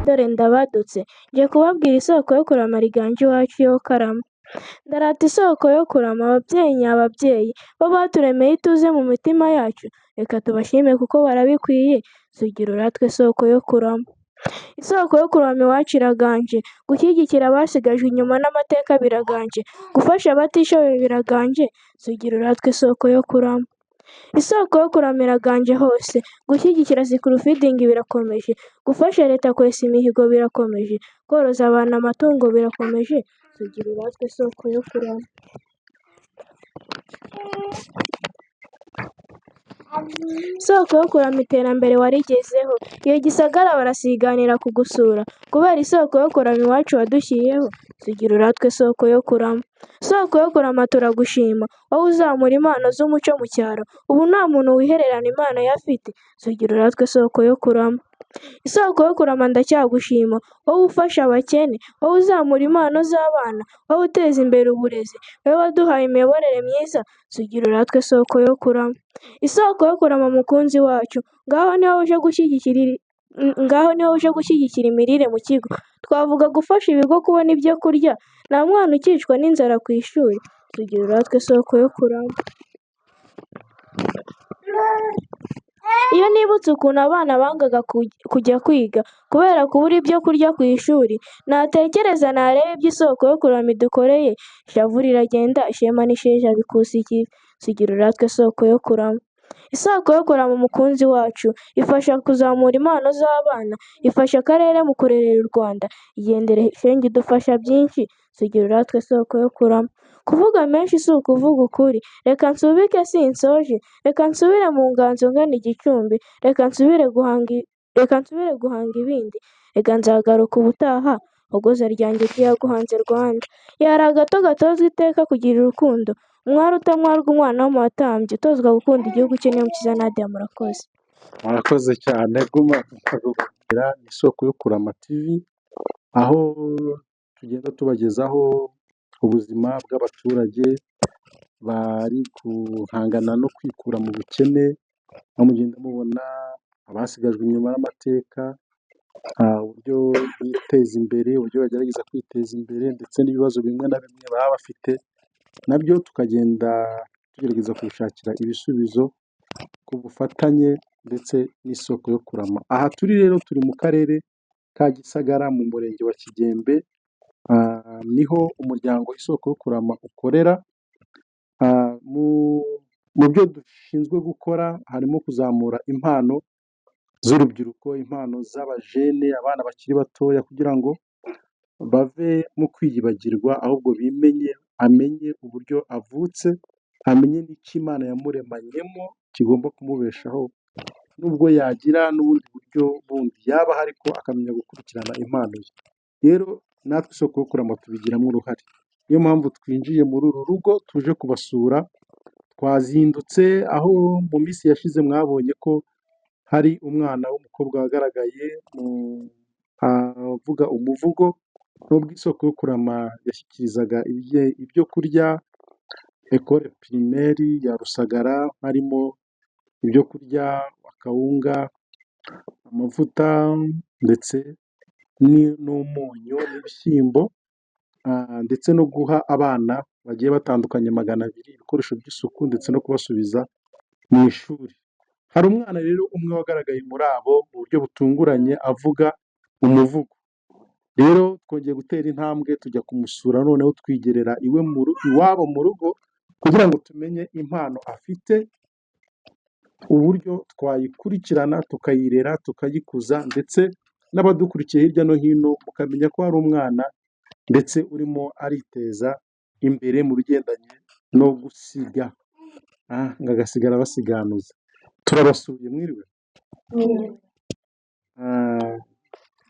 Dore ndabadutse, nje kubabwira isoko yo kurama riganje iwacu yo karama. Ndarata isoko yo kurama, ababyeyi nyababyeyi, bo baturemeye ituze mu mitima yacu, reka tubashime kuko barabikwiye, sugira uratwe soko yo kurama. Isoko yo kurama iwacu iraganje, gushyigikira abasigajwe inyuma n'amateka biraganje, gufasha abatishoboye biraganje, sugira uratwe isoko yo kurama. Isoko yo kurama iraganje hose, gushyigikira sikurufidingi birakomeje, gufasha leta kwesa imihigo birakomeje, koroza abantu amatungo birakomeje, sugira uratwe isoko yo kurama. Isoko yo kurama iterambere warigezeho, iyo gisagara barasiganira kugusura, kubera isoko yo kurama iwacu wadushyiriyeho, sugira uratwe soko yo kurama. Soko yo kurama turagushima, wowe uzamura impano z'umuco mu cyaro, ubu nta muntu wihererana impano ye afite, sugira uratwe soko yo kurama. Isoko yo kurama ndacyagushima, wowe ufasha abakene, wowe uzamura impano z'abana, wowe uteza imbere uburezi, wowe waduhaye imiyoborere myiza, sugira uratwe soko yo kurama. Isoko yo kurama mukunzi wacu, ngaho niho uje gushyigikira ngaho niho uje gushyigikira imirire mu kigo, twavuga gufasha ibigo kubona ibyo kurya, nta mwana ukicwa n'inzara ku ishuri, sugira uratwe soko yo kurama. Iyo nibutse ukuntu abana bangaga kujya kwiga kubera kubura ibyo kurya ku ishuri, natekereza nareba ibyo isoko yo kurama idukoreye, ishavu riragenda, ishema n'isheja bikusa ikivi, sugira uratwe soko yo kurama. Isoko yo kurama umukunzi wacu, ifasha kuzamura impano z'abana, ifasha akarere mu kurerera u Rwanda, igendere shenge idufasha byinshi, sugira uratwe soko yo kurama. Kuvuga menshi si ukuvuga ukuri, reka nsubike sinsoje, reka nsubire mu nganzo ngana igicumbi, reka nsubire guhanga reka nsubire guhanga ibindi, reka nzagaruka ubutaha, hogoza ryanjye ryaguhanze Rwanda. Yari agato gatozwa iteka kugira urukundo, umwari utamwarwa umwana wo mu batambyi, utozwa gukunda igihugu cye Niyomukiza Nadia murakoze. Murakoze cyane guma kugira isoko yo kurama TV, aho tugenda tubagezaho ubuzima bw'abaturage bari guhangana no kwikura mu bukene, aho mugenda mubona abasigajwe inyuma n'amateka, uburyo biteza imbere, uburyo bagerageza kwiteza imbere ndetse n'ibibazo bimwe na bimwe baba bafite, nabyo tukagenda tugerageza kubishakira ibisubizo ku bufatanye ndetse n'isoko yo kurama. Aha turi rero turi mu karere ka Gisagara mu murenge wa Kigembe, niho umuryango isoko yo kurama ukorera. Mu byo dushinzwe gukora harimo kuzamura impano z'urubyiruko, impano z'abajene, abana bakiri batoya kugira ngo bave mu kwiyibagirwa ahubwo bimenye, amenye uburyo avutse, amenye n'icyo Imana yamuremanyemo kigomba kumubeshaho, nubwo yagira n'ubundi buryo bundi yabaho ariko akamenya gukurikirana impano ye. Rero natwe isoko yo kurama tubigiramo uruhare. Niyo mpamvu twinjiye muri uru rugo tuje kubasura, twazindutse aho mu minsi yashize mwabonye ko hari umwana w'umukobwa wagaragaye avuga umuvugo, nubwo isoko yo kurama yashyikirizaga ibyo kurya Ecole Primaire ya Rusagara, harimo ibyo kurya, akawunga, amavuta ndetse n'umunyu n'ibishyimbo, ndetse no guha abana bagiye batandukanye 200 ibikoresho by'isuku ndetse no kubasubiza mu ishuri. Hari umwana rero umwe wagaragaye muri abo mu buryo butunguranye avuga umuvugo. Rero twongeye gutera intambwe tujya kumusura noneho twigerera iwe iwabo mu rugo kugira ngo tumenye impano afite, uburyo twayikurikirana tukayirera tukayikuza, ndetse n'abadukurikiye hirya no hino mukamenya ko hari umwana ndetse urimo ariteza imbere mu bigendanye no gusiga, ngo agasigara basiganuza. Turabasuye mwiriwe.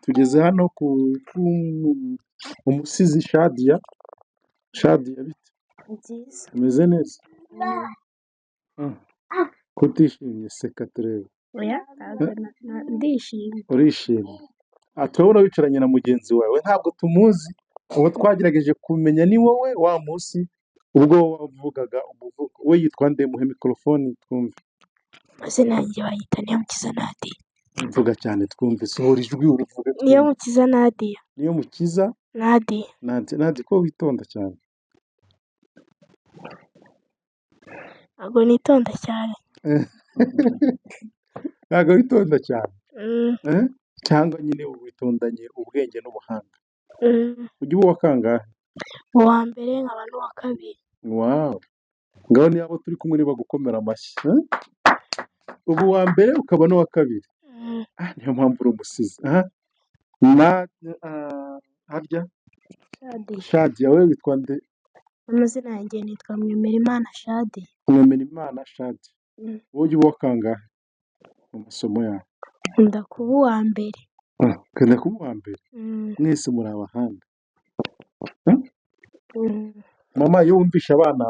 Tugeze hano ku umusizi Shadia. Shadia bite? Nziza. Umeze neza? Kutishimye seka turebe. Oya, ntabwo ndishimye. Urishimye. Turabona wicaranye na mugenzi wawe, ntabwo tumuzi, uwo twagerageje kumenya ni wowe wa munsi ubwo wavugaga umuvugo. We yitwa nde? Muhe mikorofone twumve. Amazina yanjye banyita Niyomukiza Nadia. Mvuga cyane twumve, sohora ijwi uruvuge Niyo twumve. Mukiza Nadia. Niyo Mukiza Nadia. Nadia, Nadia ko witonda cyane? Ntabwo nitonda cyane. Ntabwo witonda cyane. Mm, Eh? Cyangwa nyine witondanye ubwenge n'ubuhanga. Ujya uba uwa kangahe? Uwa mbere nkaba n'uwa kabiri. Wow. Ngaho niba abo turi kumwe nibagukomera amashyi. Eh? Ubu uwa mbere ukaba n'uwa kabiri. Ah, niyo mpamvu uri umusizi. Aha. Na harya Shadia. Shadia, wowe witwa nde? Amazina yanjye nitwa Mwemerimana Shadia. Mwemerimana Shadia. Mm. Wowe ujya uba uwa kangahe mu masomo yawe? Nkunda kuba uwa mbere. Ah, ukunda kuba uwa mbere. Mm, Mwese muri abahanga. Eh? mm. Mama, iyo wumvishe abana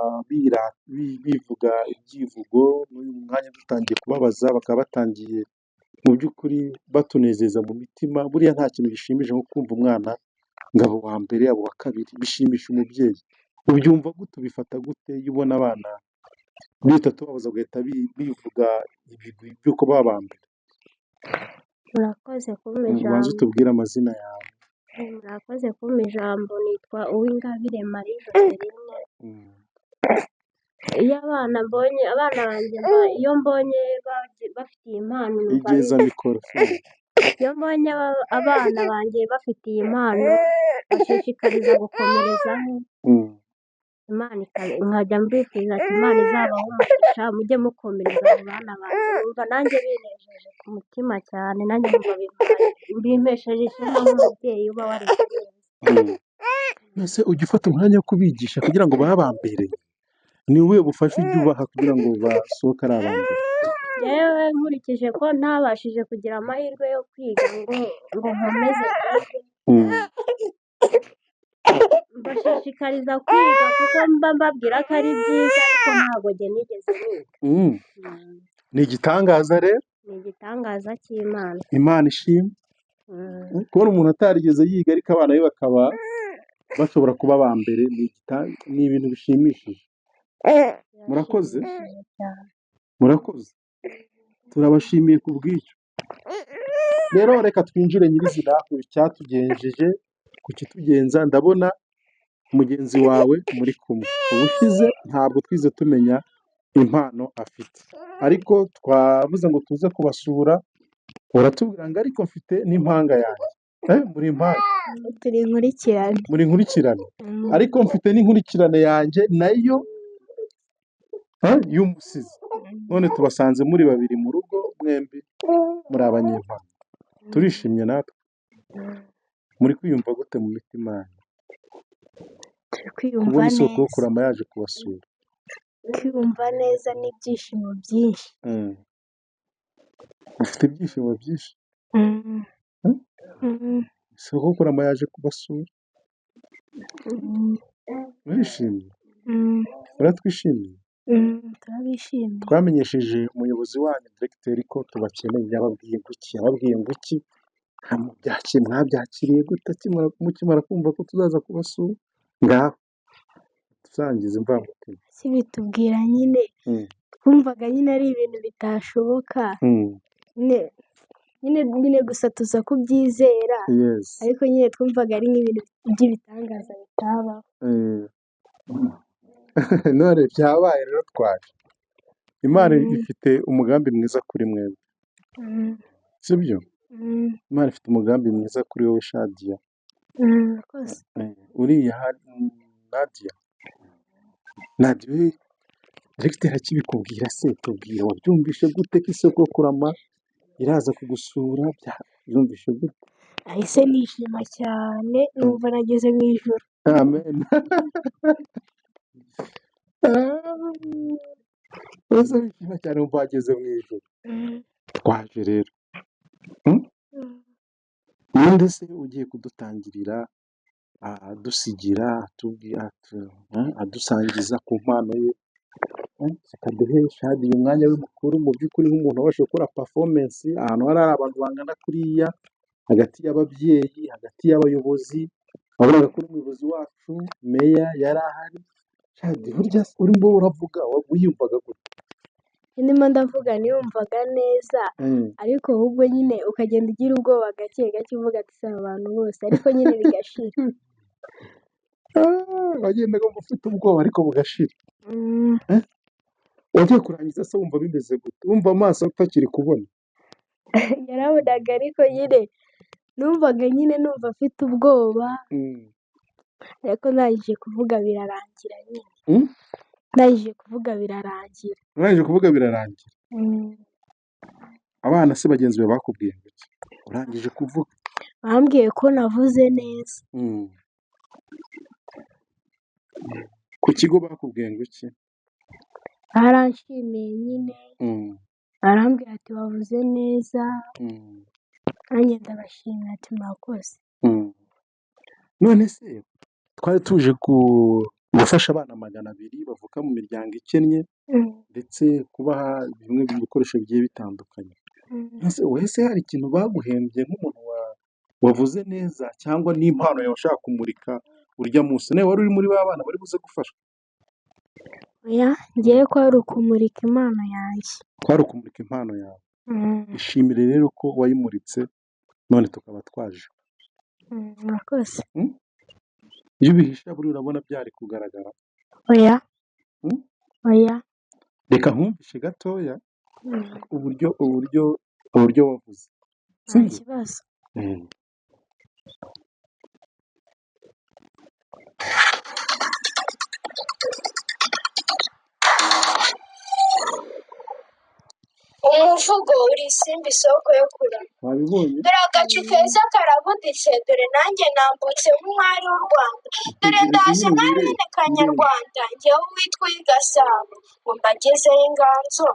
bivuga ibyivugo, n'uyu mwanya dutangiye kubabaza, bakaba batangiye mu by'ukuri batunezeza mu mitima, buriya nta kintu gishimije nko kumva umwana ngo aba uwa mbere, aba uwa kabiri, bishimisha umubyeyi. Ubyumva gute, ubifata gute iyo ubona abana bihita tubabaza bagahita bivuga ibigwi by'uko baba aba mbere? Murakoze kumpa Ubanze ijambo. utubwire amazina yawe. Murakoze kumpa ijambo, nitwa Uwingabire Marie Joseline. Iyo abana mbonye, abana banjye iyo mbonye bafitiye impano, numva Igeza mikoro. Iyo mbonye abana banjye bafitiye impano, bashishikariza gukomerezaho. Imana nkajya mbifuriza ati Imana izabahe umugisha, mujye mukomereza abo bana banjye. Numva nanjye binejeje ku mutima cyane, nanjye numva bimpesheje ishema nk'umubyeyi uba wareze neza. Mbese ujya ufata umwanya wo kubigisha kugira ngo babe aba mbere? Ni ubuhe bufasha ujya ubaha kugira ngo basohoke ari aba mbere? Yewe, nkurikije ko ntabashije kugira amahirwe yo kwiga ngo nkomeze nige, mbashishikariza kwiga kuko mba mbabwira ko ari byiza, ariko ntabwo njye nigeze niga. Ni igitangaza rero. Ni igitangaza cy'Imana. Imana ishimwe. Kubona umuntu atarigeze yiga ariko abana be bakaba bashobora kuba aba mbere, ni ibintu bishimishije. Murakoze. Birashimishije cyane. Murakoze, turabashimiye ku bw'icyo. Rero reka twinjire nyirizina ku cyatugenjeje, ku kitugenza. Ndabona mugenzi wawe muri kumwe. Ubushize ntabwo twize tumenya impano afite, ariko twavuze ngo tuze kubasura, uratubwira ngo ariko mfite n'impanga yanjye. Muri impanga? Turi inkurikirane. Muri inkurikirane. Ariko mfite n'inkurikirane yanjye nayo y'umusizi. None tubasanze muri babiri mu rugo, mwembi muri abanyempano. Turishimye natwe. Muri kwiyumva gute mu mitima yanyu? Turi kwiyumva Kubona isoko yo neza. kurama yaje kubasura. Kwiyumva neza n'ibyishimo byinshi. Mufite ibyishimo byinshi. Isoko yo kurama yaje kubasura. Murishimye? Muratwishimiye? Turabishimiye. Twamenyesheje umuyobozi wanyu diregiteri ko tubakeneye, yababwiye ngo iki? Yababwiye ngo iki? Mwabyakiriye gute mukimara kumva ko tuzaza kubasura? Ngaho tusangize imvamutima. Bitubwira nyine, twumvaga nyine ari ibintu bitashoboka. Nyine gusa tuza kubyizera. Ariko nyine twumvaga ari nk'ibintu by'ibitangaza bitabaho. None byabaye rero twaje. Imana ifite umugambi mwiza kuri mwebwe. Sibyo? Imana ifite umugambi mwiza kuri wowe Shadia. Murakoze. Uriya Nadia. Nadia, we diregiteri akibikubwira se tubwira wabyumvishe gute ko isoko yo kurama iraza kugusura, byumvishe gute? Nahise nishima cyane, numva nageze mu ijuru. Amen. Wese wishima cyane wumva wageze mu ijuru. Twaje rero. Ninde se ugiye kudutangirira, adusigira, adusangiza ku mpano ye? Reka duhe Shadia umwanya we mukuru. Mu by'ukuri nk'umuntu wabashije gukora performance ahantu hari abantu bangana kuriya, hagati y'ababyeyi, hagati y'abayobozi, wabonaga ko n'umuyobozi wacu meya yari ahari. Shadia, burya urimo uravuga wiyumvaga gute? Ndimo ndavuga niyumvaga neza, ariko ahubwo nyine ukagenda ugira ubwoba gake gake uvuga ati si abantu bose, ariko nyine bigashira. Wagendaga ufite ubwoba ariko bugashira. Wagiye kurangiza se wumva bimeze gute? Wumva amaso atakiri kubona? Yarabonaga ariko nyine numvaga nyine numva afite ubwoba, ariko ndangije kuvuga birarangira nyine. Ndangije kuvuga birarangira. Urangije kuvuga birarangira. Abana se bagenzi bawe bakubwiye ngo iki? Urangije kuvuga. Bambwiye ko navuze neza. Ku kigo bakubwiye ngo iki? Baranshimiye nyine, barambwira ati wavuze neza, nanjye ndabashimira ati murakoze. None se twari tuje gufasha abana 200 bavuka mu miryango ikennye, ndetse kubaha bimwe mu bikoresho bigiye bitandukanye. Wese hari ikintu baguhembye nk'umuntu wavuze neza, cyangwa n'impano yawe ushaka kumurika urya munsi? Nawe wari uri muri ba bana bari buze gufashwa? Oya, ngewe kwari ukumurika impano yanjye. Kwari ukumurika impano yawe. Ishimire rero ko wayimuritse none tukaba twaje. Murakoze. Iyo ubihisha buriya urabona byari kugaragara. Oya. Oya. Reka nkumvishe gatoya uburyo wavuze. Nta kibazo. Umuvugo uri isimbi isoko yo kurama. Wabibonye? Dore agacu keza karabuditse, dore nanjye nambutse nk'umwari w'u Rwanda, dore ndaje nka bene Kanyarwanda, njyewe uwitwa Uwigasabo ngo mbagezeho inganzo.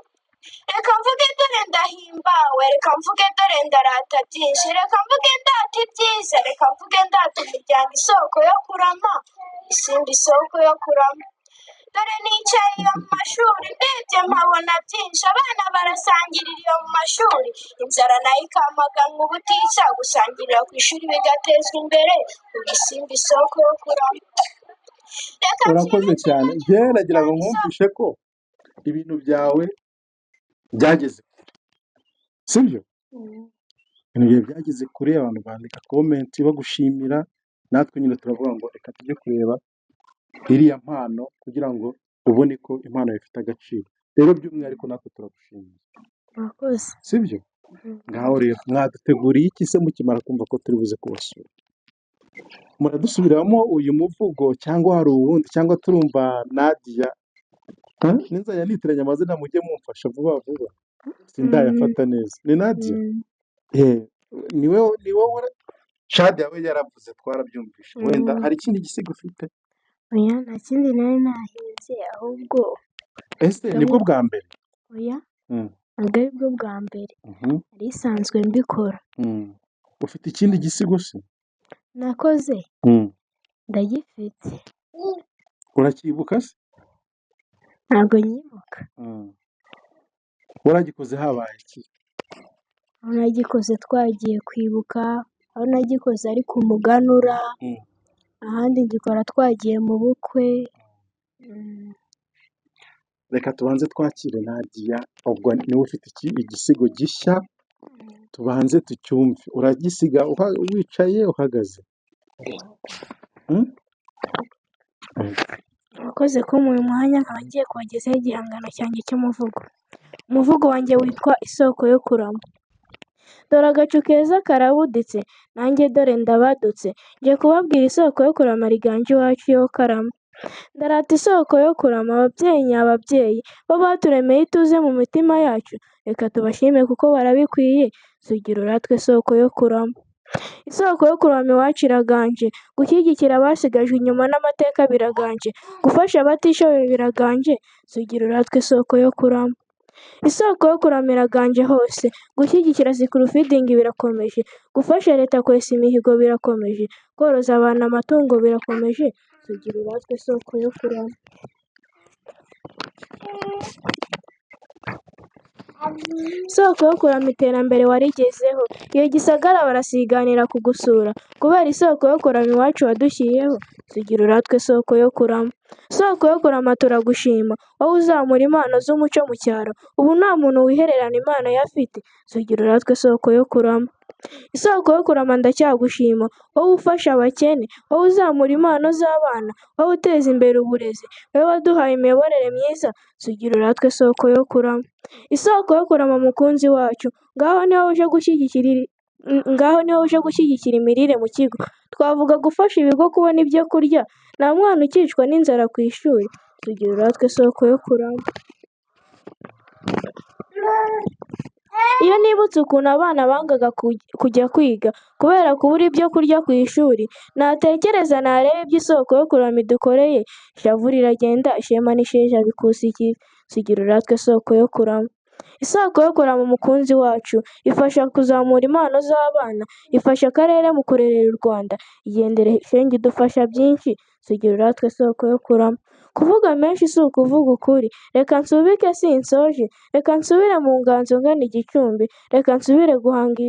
Reka mvuge dore ndahimbawe, reka mvuge dore ndarata byinshi, reka mvuge ndata ibyiza, reka mvuge ndata umuryango isoko yo kurama, isimbi isoko yo kurama. Dore nicaye iyo mu mashuri, ndebye mpabona byinshi, abana barasangirira iyo mu mashuri, inzara nayo ikamaganwa ubutitsa, gusangirira ku ishuri bigatezwa imbere, ubu isimbi isoko yo kurama. Urakoze cyane. Njyewe nagira ngo nkumvishe ko ibintu byawe byageze kure, sibyo? Ibintu byawe byageze kure, abantu bandika komenti bagushimira, natwe nyine turavuga ngo reka tujye kureba iriya mpano kugira ngo ubone ko impano yawe ifite agaciro. Rero by'umwihariko natwe turagushimira. Murakoze. Sibyo? Ngaho rero mwaduteguriye iki se mukimara kumva ko turi buze kubasura? Muradusubiramo uyu muvugo cyangwa hari uwundi, cyangwa turumva Nadia? Ninzajya nitiranya amazina mujye mumfasha vuba vuba, sindayafata neza. Ni Nadia? Ni wowe Shadia we yaravuze twarabyumvishe. Wenda hari ikindi gisigo ufite? Oya, nta kindi nari nahinze ahubwo. Ese nibwo bwa mbere? Oya, ntabwo ari bwo bwa mbere, nari isanzwe mbikora. Ufite ikindi gisigo se? Nakoze, ndagifite. Uracyibuka se? Ntabwo nyibuka. Waragikoze habaye iki? Aho nagikoze twagiye kwibuka, aho nagikoze ari ku muganura, ahandi ngikora twagiye mu bukwe. Reka tubanze twakire Nadia, ubwo niwe ufite igisigo gishya, tubanze tucyumve. Uragisiga wicaye uhagaze? Murakoze ko mu mwanya nkaba ngiye kubagezaho igihangano cyanjye cy'umuvugo. Umuvugo wanjye witwa Isoko yo kurama. Dore agacu keza karabuditse, nanjye dore ndabadutse, nje kubabwira isoko yo kurama riganje iwacu yo karama. Ndarata isoko yo kurama, ababyeyi nyababyeyi, bo baturemeye ituze mu mitima yacu, reka tubashime kuko barabikwiye, sugira uratwe isoko yo kurama. Isoko yo kurama iwacu iraganje, gushyigikira abasigajwe inyuma n'amateka biraganje, gufasha abatishoboye biraganje, sugira uratwe isoko yo kurama. Isoko yo kurama iraganje hose, gushyigikira sikurufidingi birakomeje, gufasha leta kwesa imihigo birakomeje, koroza abantu amatungo birakomeje, sugira uratwe isoko yo kurama. Isoko yo kurama iterambere warigezeho, iyo Gisagara barasiganira kugusura, kubera isoko yo kurama iwacu wadushyiriyeho, Sugira uratwe soko yo kurama. Soko yo kurama turagushima, wowe uzamura impano z'umuco mu cyaro, ubu nta muntu wihererana impano ye afite. Sugira uratwe soko yo kurama. Isoko yo kurama ndacyagushima, wowe ufasha abakene, wowe uzamura impano z'abana, wowe uteza imbere uburezi, wowe waduhaye imiyoborere myiza. Sugira uratwe soko yo kurama. Isoko yo kurama mukunzi wacu, ngaho niho uje gushyigikira ngaho niho uje gushyigikira imirire mu kigo. Twavuga gufasha ibigo kubona ibyo kurya, nta mwana ukicwa n'inzara ku ishuri. Sugira uratwe soko yo kurama. Iyo nibutse ukuntu abana bangaga kujya kwiga kubera kubura ibyo kurya ku ishuri, natekereza nareba ibyo isoko yo kurama idukoreye, ishavu riragenda, ishema n'isheja bikusa ikivi. Sugira uratwe soko yo kurama. Isoko yo kurama umukunzi wacu, ifasha kuzamura impano z'abana, ifasha akarere mu kurerera u Rwanda, igendere shenge idufasha byinshi. Sugira uratwe soko yo kurama. Kuvuga menshi si ukuvuga ukuri, reka nsubike sinsoje, reka nsubire mu nganzo ngana igicumbi, reka nsubire guhanga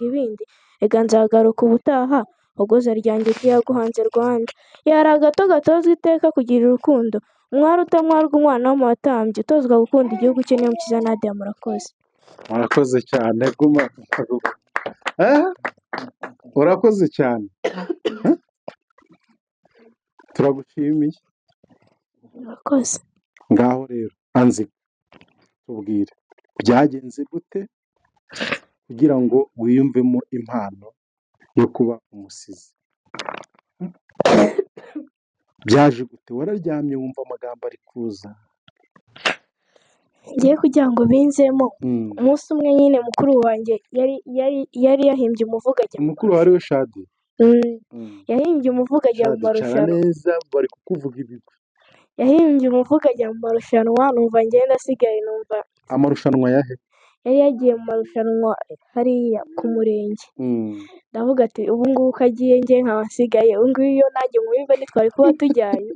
ibindi, reka nzagaruka ubutaha, hogoza ryanjye ryaguhanze Rwanda. Yari agato gatozwa iteka kugira urukundo, umwari utamwarwa umwana wo mu batambyi, utozwa gukunda igihugu cye. Niyomukiza Nadia, murakoze. Murakoze cyane, guma. Urakoze cyane. Turagushimiye. Murakoze. Ngaho rero Anzika, tubwire byagenze gute kugira ngo wiyumvemo impano yo kuba umusizi? Byaje gute? Wararyamye wumva amagambo ari kuza? Ngiye kugira ngo binzemo, umunsi umwe nyine mukuru wanjye yari yahimbye umuvugo ajya mu Mukuru wawe ariwe Shadi? Yahimbye umuvugo ajya mu Shadi, cara marushanwa. neza, bari kukuvuga ibigwi. Yahimbye umuvugo ajya mu marushanwa, numva ngenda asigaye, numva Amarushanwa yahe? Yari yagiye mu marushanwa hariya ku murenge. Ndavuga ati ubu ngubu uko agiye njye nkaba nsigaye, ubu ngubu iyo nanjye nkumva ntitwari kuba tujyanye.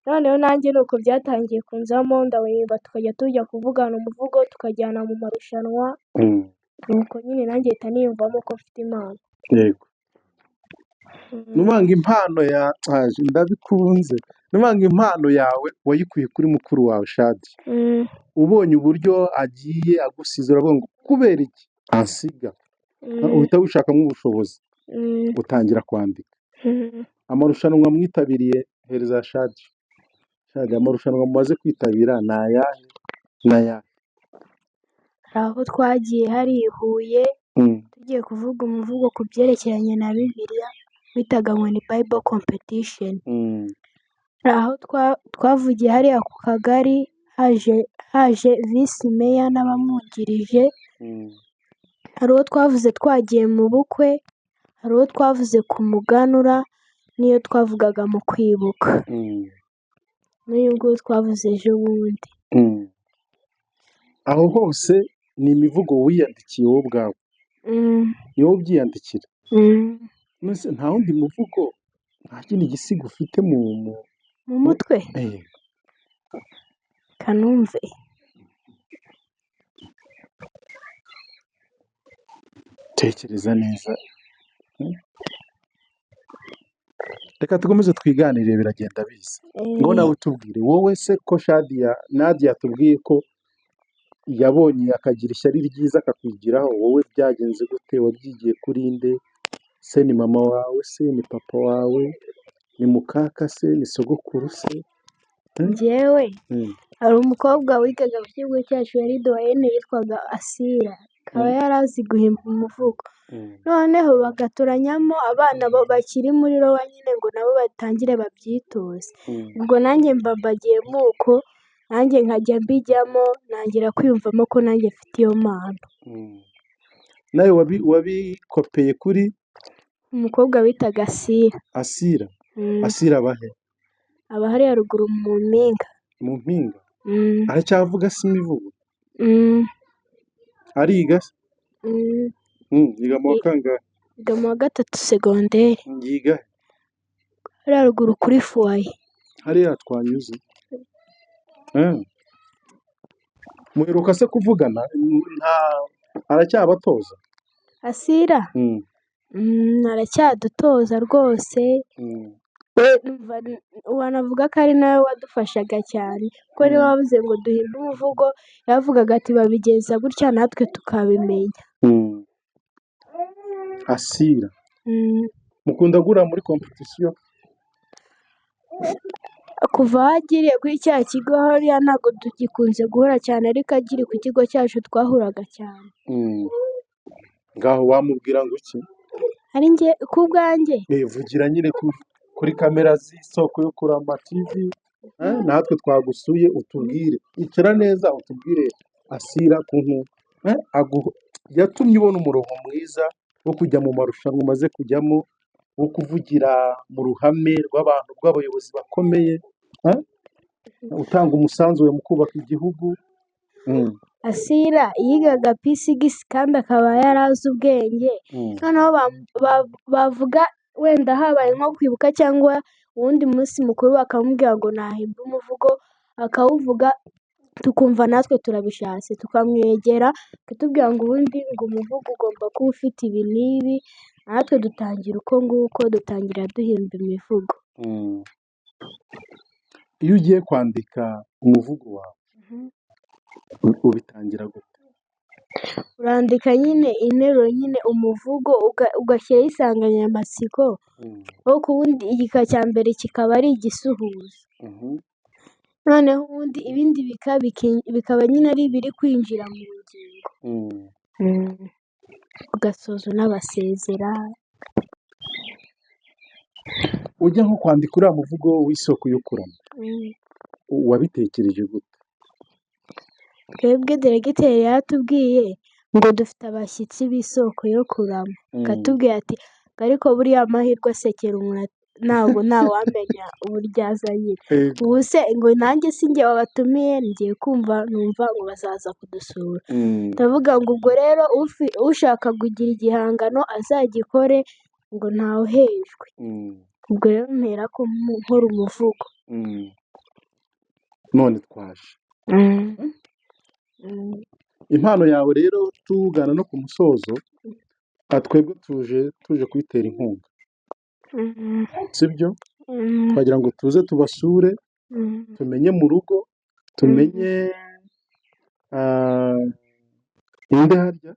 Noneho nanjye ni uko byatangiye kunzamo, ndawuhimba tukajya tujya kuvugana umuvugo, tukajyana mu marushanwa. Nuko nyine nanjye mpita niyumvamo ko mfite impano. Yego. Nubanga impano ya ndabikunze. Nubanga impano yawe wayikuye kuri mukuru wawe Shadi. Ubonye uburyo agiye agusize uravuga ngo kubera iki ansiga? Uhita wishakamo ubushobozi. Utangira kwandika. Amarushanwa mwitabiriye, hereza Shadi. Shadi, amarushanwa mumaze kwitabira ni ayahe? N'ayahe? Hari aho twagiye hari i Huye, tugiye kuvuga umuvugo ku byerekeranye na Bibiliya, bitaga ngo ni Bible competition. Hari aho twavugiye hariya ku kagari, haje visi meya n'abamwungirije. Hari uwo twavuze twagiye mu bukwe, hari uwo twavuze ku muganura, n'iyo twavugaga mu kwibuka. N'uyu nguyu twavuze ejo bundi. Aho hose ni imivugo wiyandikiye wowe ubwawe? Ni wowe ubyiyandikira? Nta wundi muvugo, nta kindi gisigo ufite mu mutwe? Kanumve. Tekereza neza. Reka dukomeze twiganirire, biragenda biza. Ngo nawe tubwire wowe se ko Shadia Nadia yatubwiye ko yabonye akagira ishyari ryiza akakwigiraho, wowe byagenze gute? Wabyigiye kuri nde? Se ni mama wawe? Se ni papa wawe? Ni mukaka se? Ni sogokuru se? Njyewe hari umukobwa wigaga mu kigo cyacu yari doyenne yitwaga Asira, akaba yari azi guhimba umuvugo. Noneho bagatoranyamo abana bakiri muri rowa nyine ngo nabo batangire babyitoze. Ubwo nanjye mba mbagiyemo uko, nanjye nkajya mbijyamo, ntangira kwiyumvamo ko nanjye mfite iyo mpano. Nawe wabikopeye kuri umukobwa bitaga Asira. Asira? Asira abahe? Aba hariya ruguru mu mpinga. Mu mpinga? Aracyavuga se imivugo? Ariga se? Yiga mu wa kangahe? Yiga mu wa 3 segonderi. Yiga he? Hariya ruguru kuri fuwaye. Hariya twanyuze. Muheruka se kuvugana? Nta aracyabatoza? Asira? Aracyadutoza rwose. Wanavuga ko ari nawe wadufashaga cyane, kuko niwe wavuze ngo duhimbe umuvugo, yaravugaga ati babigenza gutya natwe tukabimenya. Asira, mukunda guhurira muri competition? Kuva aho agiriye kuri cya kigo hariya ntabwo tugikunze guhura cyane, ariko akiri ku kigo cyacu twahuraga cyane. Ngaho wamubwira ngo iki? Ari njye ku bwanjye? Vugira nyine kuri kamera z'Isoko yo Kurama TV, natwe twagusuye utubwire, icara neza utubwire Asira ukuntu yatumye ubona umurongo mwiza wo kujya mu marushanwa umaze kujyamo, wo kuvugira mu ruhame rw'abantu, rw'abayobozi bakomeye, utanga umusanzu wawe mu kubaka igihugu. Asira yigaga P6 kandi akaba yarazi ubwenge, noneho bavuga wenda habaye nko kwibuka cyangwa uwundi munsi mukuru bakamubwira ngo nahimbe umuvugo, akawuvuga tukumva natwe turabishatse, tukamwegera akatubwira ngo ubundi ngo umuvugo ugomba kuba ufite ibi n'ibi, natwe dutangira uko nguko, dutangira duhimba imivugo. Iyo ugiye kwandika umuvugo wawe ubitangira gute? Urandika nyine interuro nyine umuvugo ugashyiraho insanganyamatsiko, ariko ubundi igika cya mbere kikaba ari igisuhuzo. Noneho ubundi ibindi bikaba nyine ari ibiri kwinjira mu ngingo. Ugasoza unabasezera. Ujya nko kwandika uriya muvugo w'Isoko yo Kurama, wabitekereje gute? Twebwe diregiteri yaratubwiye ngo dufite abashyitsi b'Isoko yo Kurama, akatubwira ati ariko buriya amahirwe asekera umuntu ntabwo ntawamenya uburyo aza nyine. Ubu se ngo nanjye si njye wabatumiye, ngiye kumva numva ngo bazaza kudusura. Ndavuga ngo ubwo rero ushaka kugira igihangano azagikore, ngo ntawuhejwe. Ubwo rero mpera ko nkora umuvugo. None twaje. Impano yawe rero tugana no ku musozo, twebwe tuje kuyitera inkunga, sibyo? Twagira ngo tuze tubasure, tumenye mu rugo, tumenye inde harya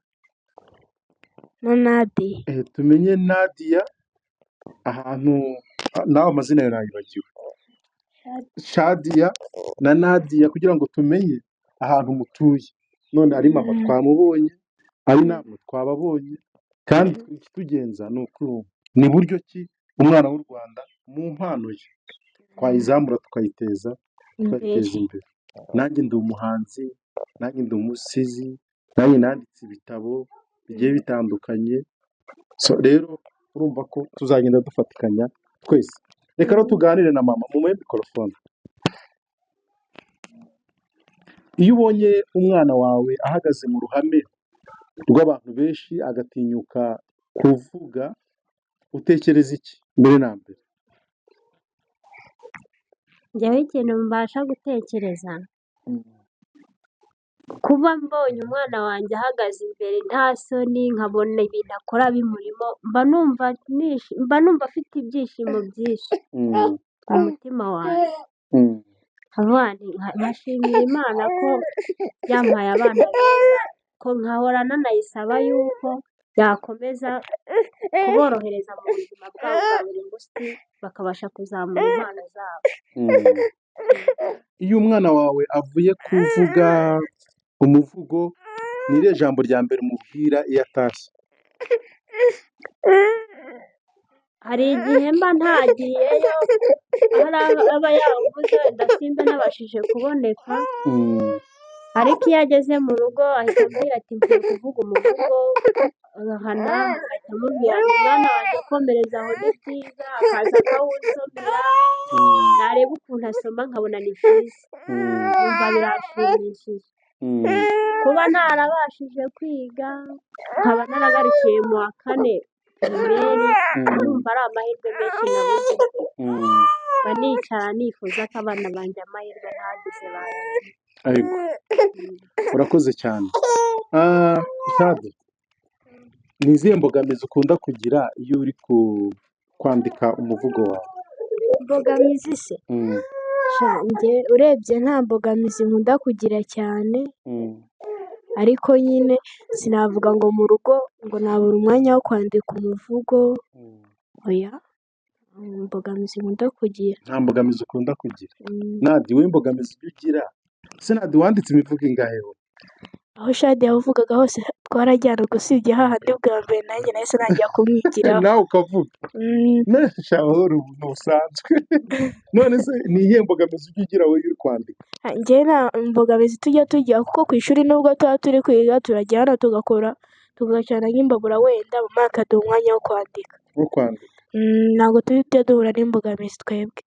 na Nadia, tumenye Nadia ahantu nawe amazina yawe nayibagiwe, Shadia na Nadia, kugira ngo tumenye ahantu mutuye. None ari mama twamubonye, ari namwe twababonye, kandi ikitugenza ni uku ni buryo ki umwana w'u Rwanda mu mpano ye twayizamura tukayiteza imbere. Nanjye ndi umuhanzi, nanjye ndi umusizi, nanjye nanditse ibitabo bigiye bitandukanye. So rero urumva ko tuzagenda dufatikanya twese. Reka rero tuganire na mama, mumuhe mikorofone. Iyo ubonye umwana wawe ahagaze mu ruhame rw'abantu benshi agatinyuka kuvuga, utekereza iki mbere na mbere? Njyewe ikintu mbasha gutekereza, kuba mbonye umwana wanjye ahagaze imbere nta soni, nkabona ibintu akora bimurimo, mba numva afite ibyishimo byinshi mu mutima wanjye. Nkashimira Imana ko yampaye abana beza, ko nkahora nanayisaba yuko yakomeza kuborohereza mu buzima bwabo bwa buri munsi, bakabasha kuzamura impano zabo. Iyo umwana wawe avuye kuvuga umuvugo, ni irihe jambo rya mbere umubwira iyo atashye? Hari igihe mba ntagiyeyo, hari aba yawuvuze wenda simba nabashije kuboneka, ariko iyo ageze mu rugo ahita ambwira ati mvuye kuvuga umuvugo, agahana, ahita amubwira ati mwana wanjye komereza aho ni byiza, akaza akawusomera, nareba ukuntu asoma nkabona ni byiza, nkumva birashimishije. Kuba ntarabashije kwiga, nkaba naragarukiye mu wa kane pirimeri, ndumva ari amahirwe menshi nabuze. Mba nicara nifuza ko abana banjye amahirwe ntagize bayagira. Urakoze cyane. Shadi, Ni izihe mbogamizi ukunda kugira iyo uri kwandika umuvugo wawe? Imbogamizi se? Sha, njye urebye nta mbogamizi nkunda kugira cyane, ariko nyine sinavuga ngo mu rugo ngo nabura umwanya wo kwandika umuvugo, oya, imbogamizi nkunda kugira. Nta mbogamizi ukunda kugira. Nadi, wowe imbogamizi ujya ugira? Ese Nadi, wanditse imivugo ingahe wowe? Aho Shadi yavugaga hose twarajyanaga, usibye hahandi bwa mbere nanjye nahise ntangira kumwigiraho. Nawe ukavuga? Nesha wowe ubuntu busanzwe. None se ni iyihe mbogamizi ujya ugira wowe uri kwandika? Njyewe nta mbogamizi tujya tugira, kuko ku ishuri nubwo tuba turi kwiga turajya hano tugakora, tugacana nk'imbabura, wenda mama akaduha umwanya wo kwandika. Wo kwandika. Ntabwo tujya duhura n'imbogamizi twebwe.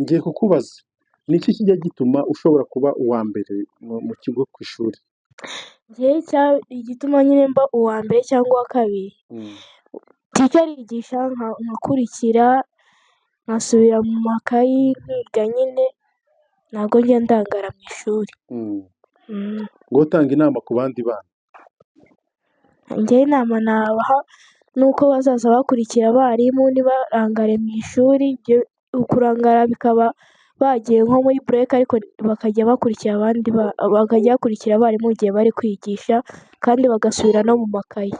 Ngiye kukubaza, ni iki kijya gituma ushobora kuba uwa mbere mu kigo ku ishuri? Njyewe igituma nyine mba uwa mbere cyangwa uwa kabiri, tica arigisha nkakurikira, nkasubira mu makayi nkiga nyine, ntabwo njya ndangara mu ishuri. Ngo utanga inama ku bandi bana? Njyewe inama nabaha ni uko bazaza bakurikira abarimu, ntibarangare mu ishuri, kurangara bikaba bagiye nko muri bureke, ariko bakajya bakurikira abandi bakajya bakurikira abarimu igihe bari kwigisha, kandi bagasubira no mu makayi.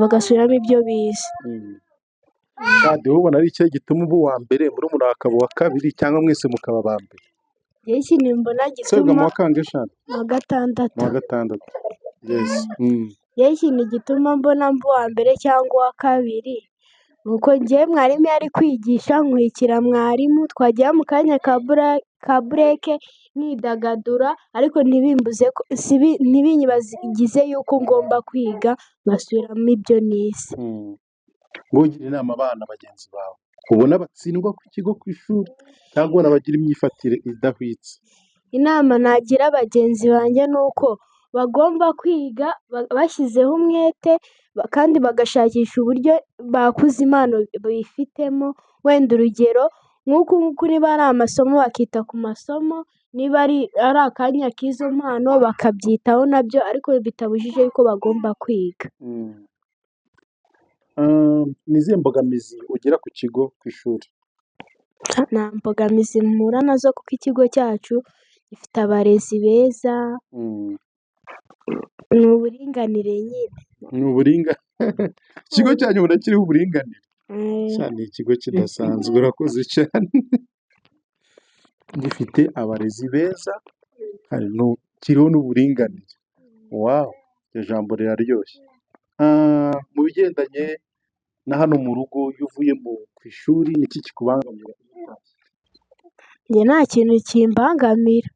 Bagasubiramo ibyo bize. Shadi, wowe ubona ari ikihe gituma uba uwa mbere, murumuna wawe akaba uwa kabiri, cyangwa mwese mukaba aba mbere? Njyewe ikintu mbona Se wiga mu gituma wa kangahe, Shadi? Mu wa gatandatu. Mu wa gatandatu. Yes. Njyewe ikintu gituma mbona mba uwa mbere cyangwa uwa kabiri, ni uko njyewe mwarimu iyo ari kwigisha nkurikira mwarimu, twagera mu kanya ka bureke nkidagadura, ariko ntibimbuze ko, ntibinyibagize yuko ngomba kwiga ngasubiramo ibyo nize. Ngo ugire inama abana bagenzi bawe ubona batsindwa ku kigo ku ishuri, cyangwa ubona bagira imyifatire idahwitse? Inama nagira bagenzi banjye ni uko bagomba kwiga bashyizeho umwete, kandi bagashakisha uburyo bakuza impano bifitemo, wenda urugero nk'uku nguku niba ari amasomo bakita ku masomo, niba ari akanya k'izo mpano bakabyitaho nabyo, ariko bitabujije yuko bagomba kwiga. Ni izihe mbogamizi ugira ku kigo ku ishuri? Nta mbogamizi mpura nazo, kuko ikigo cyacu gifite abarezi beza. Ni uburinganire nyine. Ni uburinganire. Ikigo cyanyu ubona kiriho uburinganire? Sha, ni ikigo kidasanzwe, urakoze cyane. Gifite abarezi beza, kiriho n'uburinganire. Wow, iryo jambo riraryoshye. Mu bigendanye na hano mu rugo, iyo uvuye ku ishuri, ni iki kikubangamira? Njye nta kintu kimbangamira.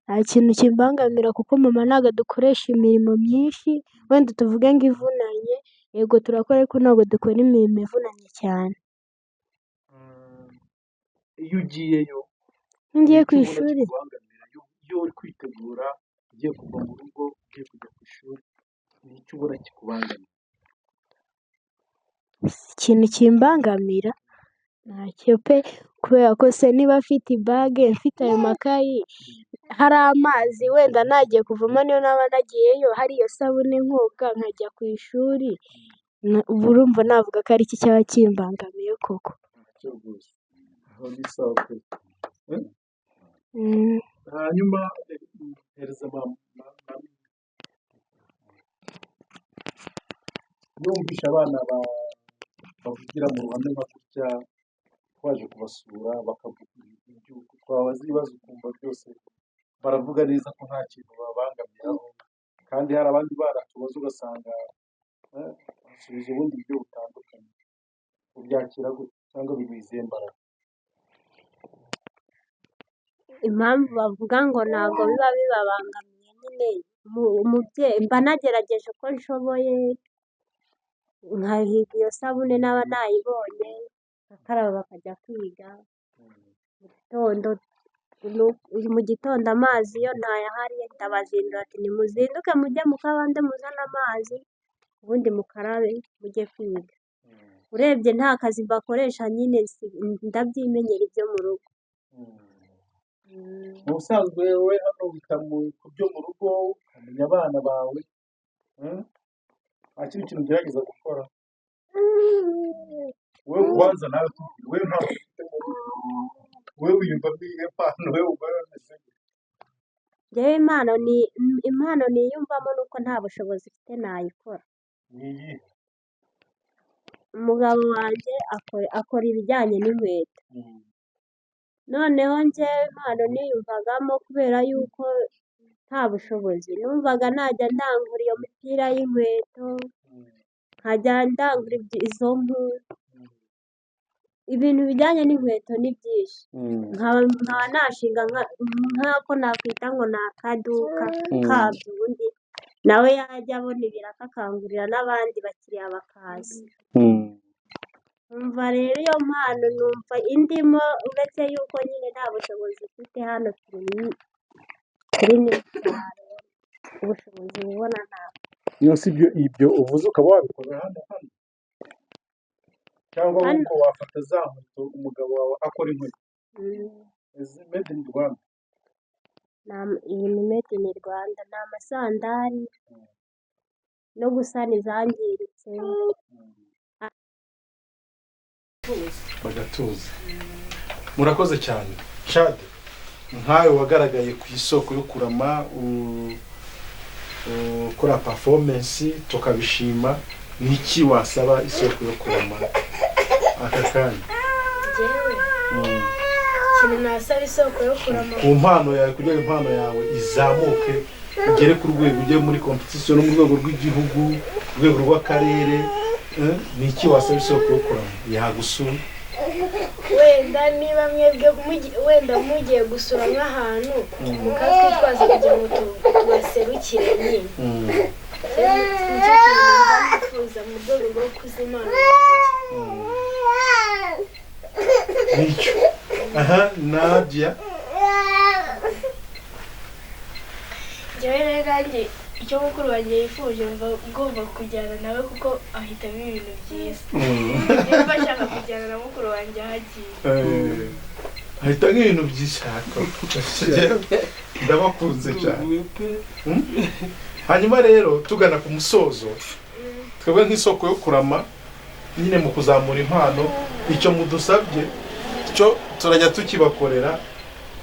Nta kintu kimbangamira, kuko mama ntabwo adukoresha imirimo myinshi, wenda tuvuge ngo ivunanye, yego turakora ariko ntabwo dukora imirimo ivunanye cyane. Iyo ugiyeyo, Iyo ngiye ni ku iki ubona ishuri? kikubangamira? Iyo uri kwitegura, ugiye kuva mu rugo, ugiye kujya ku ishuri, ni iki ubona kikubangamira? Ikintu kimbangamira ntacyo pe, kubera ko se niba afite ibage, mfite ayo makayi, hari amazi wenda nagiye kuvoma, niyo naba nagiyeyo hari iyo sabune nkoga nkajya ku ishuri, ubu urumva navuga ko ari iki cyaba kimbangamiye koko? Ntacyo rwose. Aho ni sawa pe. Hanyuma hereza mama. Iyo wumvishe abana bavugira mu ruhame nka gutya, twaje kubasura bakavuga iby'uko twabaza ibibazo ukumva byose baravuga neza ko nta kintu babangamiraho, kandi hari abandi bana tubaza ugasanga basubiza ubundi buryo butandukanye. Ubyakira gute cyangwa biguha izihe mbaraga? Impamvu bavuga ngo ntabwo biba bibabangamiye nyine, umubyeyi mba nagerageje uko nshoboye, nkahiga iyo sabune naba nayibonye, ngakaraba bakajya kwiga. Mu gitondo amazi yo ntayahari, ndabazindura ati nimuzinduke mujye mu kabande muzane amazi, ubundi mukarabe mujye kwiga. Urebye nta kazi mbakoresha nyine, ndabyimenyera ibyo mu rugo. Mu busanzwe wowe hano wita ku byo mu rugo, ukamenya abana bawe. Nta kindi kintu ugerageza gukora? Wowe kubanza nawe tubwire, wowe impano ufite muri wowe, wiyumvamo iyihe mpano? Wowe wumva bimeze gute? Njyewe impano niyumvamo nuko nta bushobozi mfite nayikora. Ni iyihe? Umugabo wanjye akora ibijyanye n'inkweto. Noneho njyewe impano niyumvagamo, kubera yuko nta bushobozi, numvaga najya ndangura iyo mipira y'inkweto, nkajya ndangura izo mpu. Ibintu bijyanye n'inkweto ni byinshi. Nkaba nashinga nk'ako nakwita ngo ni akaduka kabyo, ubundi nawe yajya abona ibiraka akangurira n'abandi bakiriya bakaza. Numva rero iyo mpano numva indimo, uretse yuko nyine nta bushobozi mfite. Hano turi mu cyaro, ubushobozi bubona ntabwo. Niyo si ibyo uvuze, ukaba wabikora hano cyangwa Hano ahubwo wafata za nkweto, umugabo wawe akora inkweto izi made in Rwanda? Iyi ni made in Rwanda, ni amasandari no gusana izangiritse. Bagatuza. Murakoze cyane. Shade, nkawe wagaragaye ku Isoko yo Kurama, ukora performance tukabishima, niki wasaba Isoko yo Kurama aka kanya? Njyewe ikintu nasaba Isoko yo Kurama, Ku mpano yawe, kugira ngo impano yawe izamuke ugere ku rwego, ujye muri competition no mu rwego rw'igihugu, rwego rw'akarere, ni iki wasaba Isoko yo Kurama yagusura? Wenda niba mwebwe wenda mugiye gusura nk'ahantu, mukatwitwaza kugira ngo tubaserukire nyine. Nicyo kintu numva nifuza mu rwego rwo kuza impano yanjye. Nicyo. Aha, Nadia? Njyewe rero nanjye icyo mukuru wanjye yifuje, mva ngomba kujyana nawe kuko ahitamo ibintu byiza. Nimba ashaka kujyana na mukuru wanjye aho agiye. Ahita nk'ibintu by'ishaka. Ndabakunze cyane. Hanyuma rero tugana ku musozo, twebwe nk'Isoko yo Kurama nyine mu kuzamura impano, icyo mudusabye cyo turajya tukibakorera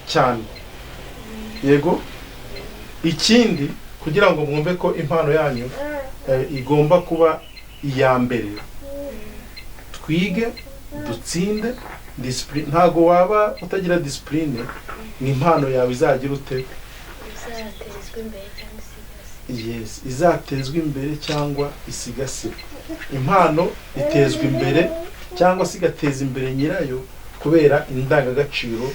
cyane. Yego, ikindi kugira ngo mwumve ko impano yanyu igomba kuba iya mbere, twige dutsinde. Discipline, ntago waba utagira discipline ni impano yawe izagira ute? Izatezwa imbere cyangwa isigasirwe. Yes, izatezwa imbere cyangwa isigasirwe. Impano itezwa imbere cyangwa se igateza imbere nyirayo kubera indangagaciro,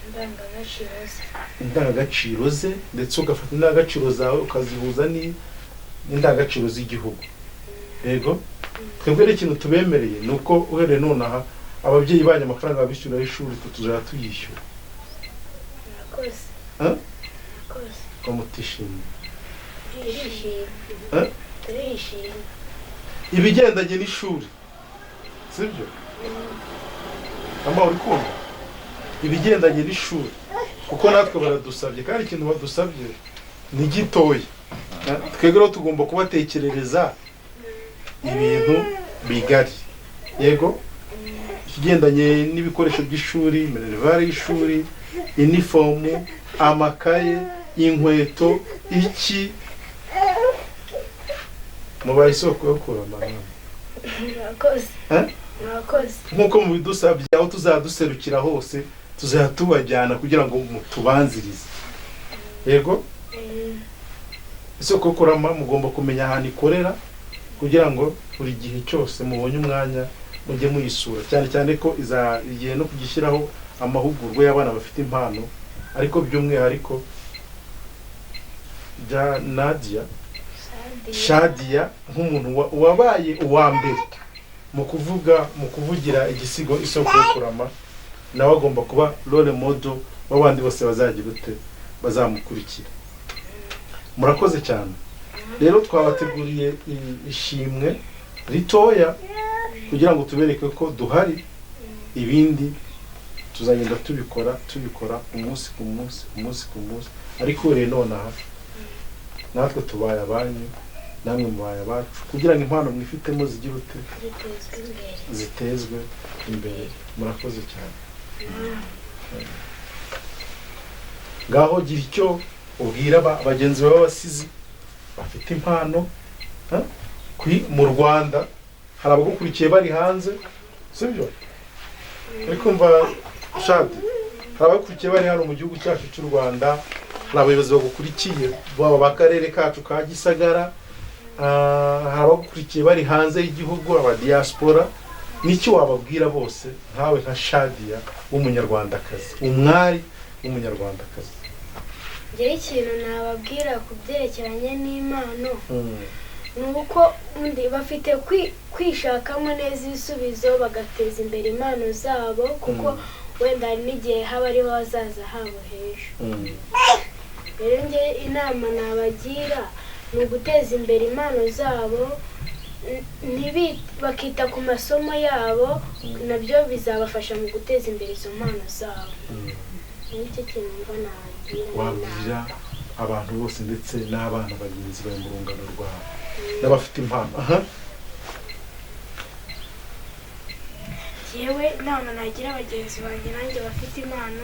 Indangagaciro ze. Indangagaciro ze, ndetse ugafata indangagaciro zawe ukazihuza n'indangagaciro z'igihugu. Yego, twebwe rero ikintu tubemereye ni uko uhereye nonaha ababyeyi banyu amafaranga babishyura y'ishuri twe tuzajya tuyishyura. Murakoze. Eh? Murakoze. Ko mutishimiye? Turishimye. Eh? Turishimye. Ibigendanye n'ishuri, sibyo ama uri kumva ibigendanye n'ishuri, kuko natwe baradusabye, kandi ikintu badusabye ni gitoya. Twebwe rero tugomba kubatekerereza ibintu bigari. Yego, ikigendanye n'ibikoresho by'ishuri, minerval y'ishuri, inifomu, amakaye, inkweto, iki mubaye Isoko yo Kurama namwe. Murakoze. Eh? Murakoze. Nk'uko mubidusabye, aho tuzaduserukira hose tuzajya tubajyana kugira ngo mutubanzirize. Yego. Isoko yo Kurama mugomba kumenya ahantu ikorera kugira ngo buri gihe cyose mubonye umwanya mujye muyisura, cyane cyane ko iza igihe no kugishyiraho amahugurwa y'abana bafite impano, ariko by'umwihariko bya Nadia. Shadiya. Shadia nk'umuntu wabaye uwa mbere mu kuvuga, mu kuvugira igisigo Isoko yo Kurama, nawe agomba kuba role model w'abandi bose bazagira ute, bazamukurikira. Murakoze cyane. Rero twabateguriye ishimwe ritoya kugira ngo tubereke ko duhari. Ibindi tuzagenda tubikora umunsi ku munsi, umunsi ku munsi, ariko rero nonaha natwe tubaye abanyu. Namwe mubaye abacu kugira ngo impano mwifitemo zigire ute, zitezwe imbere. Murakoze cyane. Ngaho gira icyo ubwira bagenzi bawe b'abasizi bafite impano mu Rwanda. Hari abagukurikiye bari hanze, sibyo? Uri kumva Shadi? Hari abagukurikiye bari hano mu gihugu cyacu cy'u Rwanda, hari abayobozi bagukurikiye baba b'akarere kacu ka Gisagara, hari abagukurikiye bari hanze y'igihugu, aba diaspora. N'icyo wababwira bose nkawe nka Shadia w'umunyarwandakazi, umwari w'umunyarwandakazi? Njyewe ikintu nababwira ku byerekeranye n'impano ni uko undi bafite kwishakamo neza ibisubizo, bagateza imbere impano zabo, kuko wenda hari n'igihe haba ariho hazaza habo h'ejo. Rero njye inama nabagira ni uguteza imbere impano zabo, bakita ku masomo yabo, nabyo bizabafasha mu guteza imbere izo mpano zabo. Nicyo kintu mba nabagira. Wabwira abantu bose ndetse n'abana bagenzi bawe mu rungano rwawe n'abafite impano. Yewe inama nagira bagenzi banjye nanjye bafite impano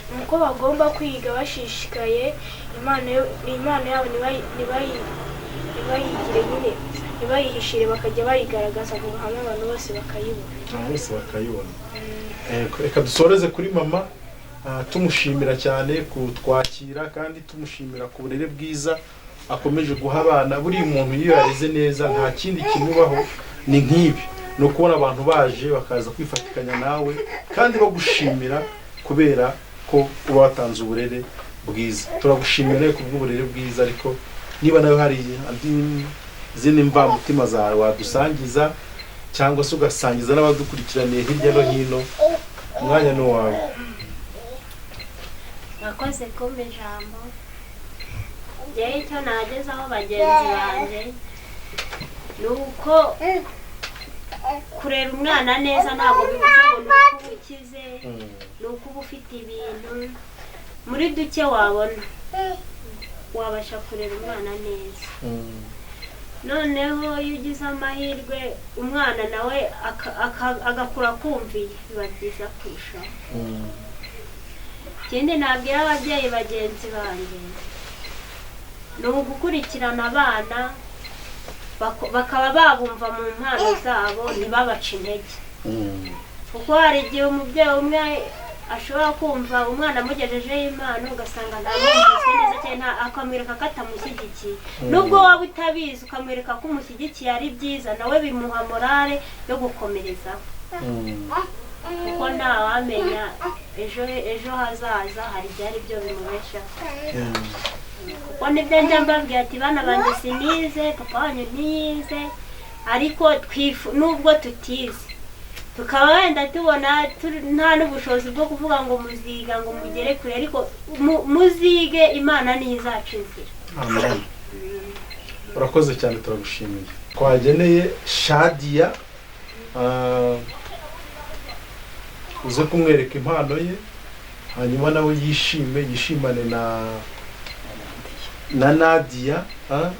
ni uko bagomba kwiga bashishikaye, impano yabo ntibayigire nyine, ntibayihishire, bakajya bayigaragaza mu ruhame, abantu bose bakayibona. Abantu bose bakayibona. Reka dusoreze kuri mama, tumushimira cyane kutwakira kandi tumushimira ku burere bwiza akomeje guha abana. Buriya umuntu iyo yareze neza nta kindi kimubaho ni nk'ibi, ni ukubona abantu baje bakaza kwifatikanya nawe kandi bagushimira kubera ko uba watanze uburere bwiza. Turagushimira nawe kubw'uburere bwiza, ariko niba nawe hari izindi mvamutima zawe wadusangiza cyangwa se ugasangiza n'abadukurikiraniye hirya no hino, umwanya ni uwawe. Mwakoze kumpa ijambo. Njyewe icyo nagezaho bagenzi banjye ni uko kurera umwana neza ntabwo bivuze ngo ni uko uba ukize, ni uko uba ufite ibintu. Muri duke wabona wabasha kurera umwana neza. Noneho iyo ugize amahirwe umwana nawe agakura akumviye, biba byiza kurushaho. Ikindi nabwira ababyeyi bagenzi banjye ni ugukurikirana abana bakaba babumva mu mpano zabo, ntibabace intege. Kuko hari igihe umubyeyi umwe ashobora kumva umwana amugejejeho impano ugasanga ntamwumvise neza cyane, akamwereka ko atamushyigikiye. Nubwo waba utabizi ukamwereka ko umushyigikiye ari byiza, nawe bimuha morale yo gukomerezaho. Kuko ntawamenya ejo hazaza hari igihe ari byo bimubeshaho. Kuko nibyo njya mbabwira ati bana banjye sinize, papa wanyu ntiyize, ariko nubwo tutize tukaba wenda tubona nta n'ubushobozi bwo kuvuga ngo muziga ngo mugere kure, ariko muzige, Imana niyo izaca inzira. Amen. Urakoze cyane, turagushimiye. Twageneye Shadia uze kumwereka impano ye, hanyuma nawe yishime, yishimane na Nadia,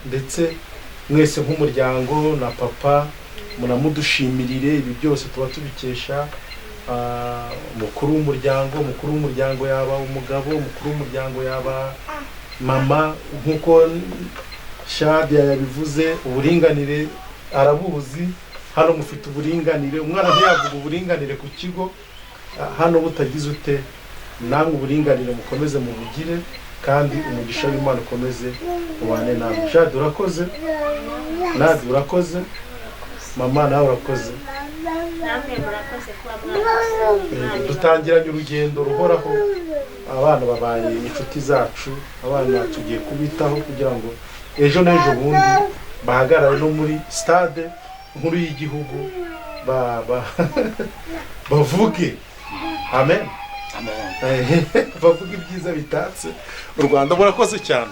ndetse mwese nk'umuryango na papa munamudushimirire. Ibi byose tuba tubikesha umukuru w'umuryango. Umukuru w'umuryango yaba umugabo, umukuru w'umuryango yaba mama, nk'uko Shadia yabivuze, uburinganire arabuzi. Hano mufite uburinganire, umwana ntiyavuga uburinganire ku kigo hano butagize ute. Namwe uburinganire mukomeze mubugire, kandi umugisha w'Imana ukomeze ubane namwe. Shadi urakoze, Nadia urakoze, mama nawe urakoze. Namwe murakoze kuba mwakoze. Dutangiranye urugendo ruhoraho, abana babaye inshuti zacu, abana tugiye kubitaho kugira ngo ejo n'ejo bundi bahagarare no muri stade nkuru y'igihugu bavuge amen. Bavuga ibyiza bitatse u Rwanda. Murakoze cyane.